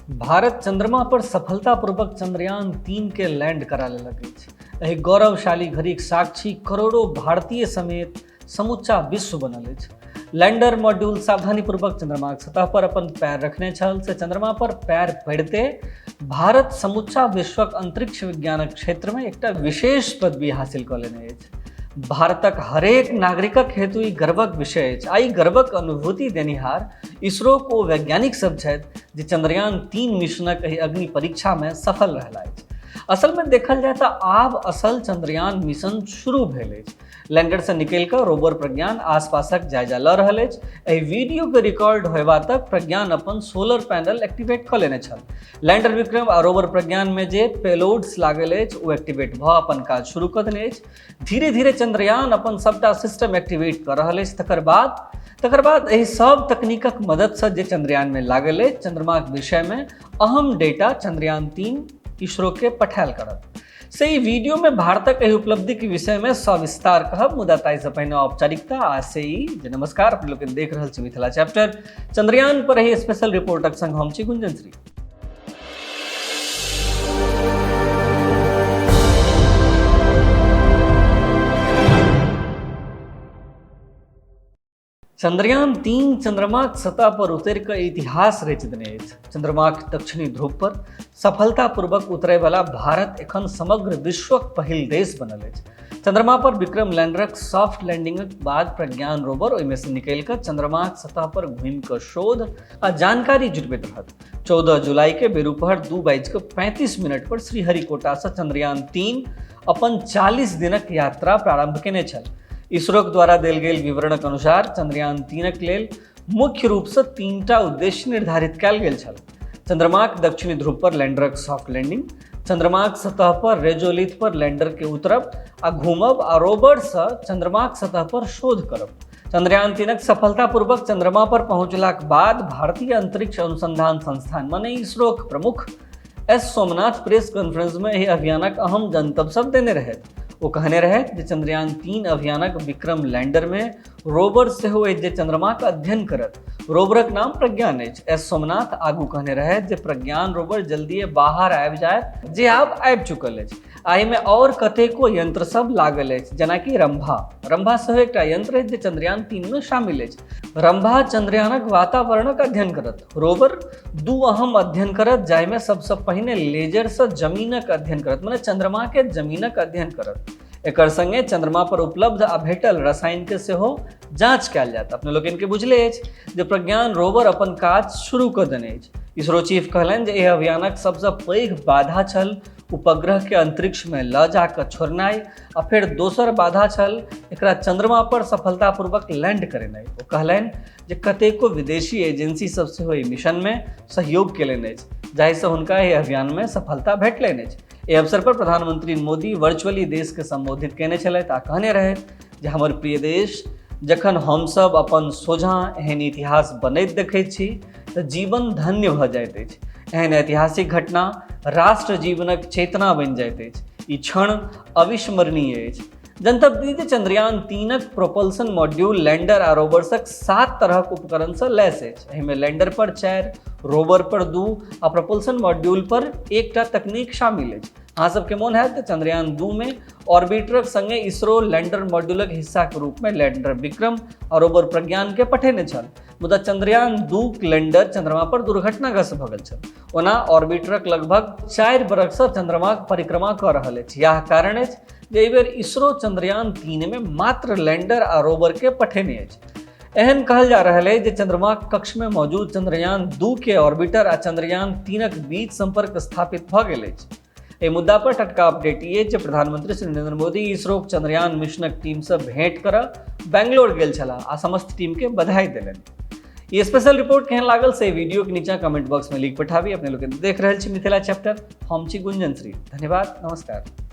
भारत चंद्रमा पर सफलतापूर्वक चंद्रयान 3 के लैंड करा लेलक अछि। एहि गौरवशाली घड़ीक साक्षी करोड़ों भारतीय समेत समूचा विश्व बनल अछि। लैंडर मॉड्यूल सावधानीपूर्वक चंद्रमाक सतह पर अपन पैर रखने छल, से चंद्रमा पर पैर पड़िते भारत समूचा विश्वक अंतरिक्ष विज्ञानक क्षेत्र में एकटा विशेष पदवी हासिल कऽ लेने अछि। भारतक हरेक नागरिकक हेतु ई गर्वक विषय अछि आ ई गर्वक अनुभूति देनिहार इसरोक ओ वैज्ञानिक सब छथि जे चंद्रयान 3 मिशनक एहि अग्नि परीक्षामे सफल रहला अछि। असलमे देखल जाय तऽ आब असल चंद्रयान मिशन शुरू भेल अछि। लैंडरसँ निकलि कऽ रोवर प्रज्ञान आसपासक जायजा लऽ रहल अछि। एहि वीडियोके रिकॉर्ड होयबा तक प्रज्ञान अपन सोलर पैनल एक्टिवेट कऽ लेने छल। लैंडर विक्रम आ रोवर प्रज्ञानमे जे पेलोड्स लागल अछि ओ एक्टिवेट भऽ अपन काज शुरू कऽ देने अछि। धीरे धीरे चंद्रयान अपन सबटा सिस्टम एक्टिवेट कऽ रहल अछि। तकर बाद एहि सब तकनीकक मददसँ जे चंद्रयानमे लागल अछि चंद्रमाक विषयमे अहम डेटा चंद्रयान 3 इसरोके पठायल करत। से ई वीडियो में भारतक एहि उपलब्धि के विषय में सविस्तार कहब, मुदा ताहिसँ पहिने औपचारिकता आ से ई जे नमस्कार, अपने लोकनि देख रहल छी मिथिला चैप्टर। चंद्रयान पर एहि स्पेशल रिपोर्टक संग हम छी गुंजन श्री। चंद्रयान 3 चंद्रमाक सतह पर उतरि कऽ इतिहास रचि देने अछि। चंद्रमाक दक्षिणी ध्रुव पर सफलतापूर्वक उतरयवला भारत एखन समग्र विश्वक पहिल देश बनल अछि। चंद्रमा पर विक्रम लैंडरक सॉफ्ट लैंडिंगक बाद प्रज्ञान रोवर ओहिमे से निकलि कऽ चंद्रमाक सतह पर घूमि कऽ शोध आ जानकारी जुटबैत रहत। 14 जुलाई के बेरुपहर 2:35 पर श्रीहरिकोटासँ चंद्रयान 3 अपन 40 दिनक यात्रा प्रारंभ केने छल। इसरोक द्वारा देल गेल विवरणक अनुसार चंद्रयान 3 लेल मुख्य रूपसँ 3टा उद्देश्य निर्धारित कयल गेल छल। चंद्रमाक दक्षिणी ध्रुव पर लैंडरक सॉफ्ट लैंडिंग, चंद्रमाक सतह पर रेजोलिथ पर लैंडर के उतरब आ घूमब आ रोबरसँ चंद्रमाक सतह पर शोध करब। चंद्रयान 3 सफलतापूर्वक चंद्रमा पर पहुंचलाक बाद भारतीय अंतरिक्ष अनुसंधान संस्थान माने इसरोक प्रमुख एस सोमनाथ प्रेस कॉन्फ्रेंस में एहि अभियानक अहम जनतब सब देने रहथि। ओ कहने रहथि जे चंद्रयान 3 अभियानक विक्रम लैंडर में रोवर सेहो अछि जे चंद्रमाक अध्ययन करत। रोवरक नाम प्रज्ञान अछि। एस सोमनाथ आगू कहने रहथि जे प्रज्ञान रोवर जल्दिए बाहर आबि जायत, जे आब आबि चुकल अछि। एहिमे आओर कतेको यंत्र सब लागल अछि, जेनाकि रंभा। रंभा सेहो एकटा यंत्र अछि जे चंद्रयान 3 में शामिल अछि। रंभा चंद्रयानक वातावरणक अध्ययन करत। रोवर 2 अहम अध्ययन करत, जाहिमे सबसँ पहिने लेजरसँ जमीनक अध्ययन करत, माने चंद्रमा के जमीनक अध्ययन करत। एकर संगे चंद्रमा पर उपलब्ध आ भेटल रसायन के सेहो जांच कयल जायत। अपने लोकनि के बुझले अछि जे प्रज्ञान रोवर अपन काज शुरू कऽ देने अछि। इसरो चीफ कहलनि जे एहि अभियानक सबसँ पैघ बाधा छल उपग्रह के अंतरिक्ष में लऽ जाकऽ छोड़नाइ आ फेर दोसर बाधा छल एकरा चंद्रमा पर सफलतापूर्वक लैंड करेनाइ। ओ कहलनि जे कतेको विदेशी एजेंसी सब सेहो एहि मिशन में सहयोग केलनि अछि, जाहिसँ हुनका एहि अभियान में सफलता भेटलनि अछि। एहि अवसर पर प्रधानमंत्री मोदी वर्चुअली देश के संबोधित केने छलथि आ कहने रहथि जे हमर प्रिय देश, जखन हमसब अपन सोझाँ एहन इतिहास बनैत देखैत छी तऽ जीवन धन्य भऽ जाइत अछि। एहन ऐतिहासिक घटना राष्ट्र जीवनक चेतना बनि जाइत अछि। ई क्षण अविस्मरणीय अछि। जनतब दी जे चंद्रयान 3 प्रोपल्सन मॉड्यूल लैंडर आ रोवर्सक 7 तरहक उपकरणसँ लैस अछि। एहिमे लैंडर पर 4, रोवर पर 2 आ प्रोपल्सन मॉड्यूल पर 1टा तकनीक शामिल अछि। अहाँ सबके मोन हैत तऽ चंद्रयान 2 में ऑर्बिटरक संगे इसरो लैंडर मॉड्यूलक हिस्साक रूप में लैंडर विक्रम आ रोवर प्रज्ञान के पठेने छल, मुदा चंद्रयान 2 लैंडर चंद्रमा पर दुर्घटनाग्रस्त भऽ गेल छल। ओना ऑर्बिटरक लगभग 4 बरखसँ चंद्रमाक परिक्रमा कऽ रहल अछि। इएह कारण अछि जे एहि बेर इसरो चंद्रयान 3 में मात्र लैंडर आ रोवर के पठेने अछि। एहन कहल जा रहल अछि जे चंद्रमाक कक्ष में मौजूद चंद्रयान 2 के ऑर्बिटर आ चंद्रयान 3 बीच संपर्क स्थापित भऽ गेल अछि। एहि मुद्दा पर टटका अपडेट ई अछि जे प्रधानमंत्री श्री नरेंद्र मोदी इसरोक चंद्रयान मिशनक टीमसँ भेंट करऽ बेंगलोर गेल छलाह आ समस्त टीम के बधाई देलनि। ई स्पेशल रिपोर्ट केहन लागल से वीडियो के नीचा कमेंट बॉक्स में लिख पठाबी। अपने लोग देख रहल छी मिथिला चैप्टर, हम छी गुंजन श्री। धन्यवाद, नमस्कार।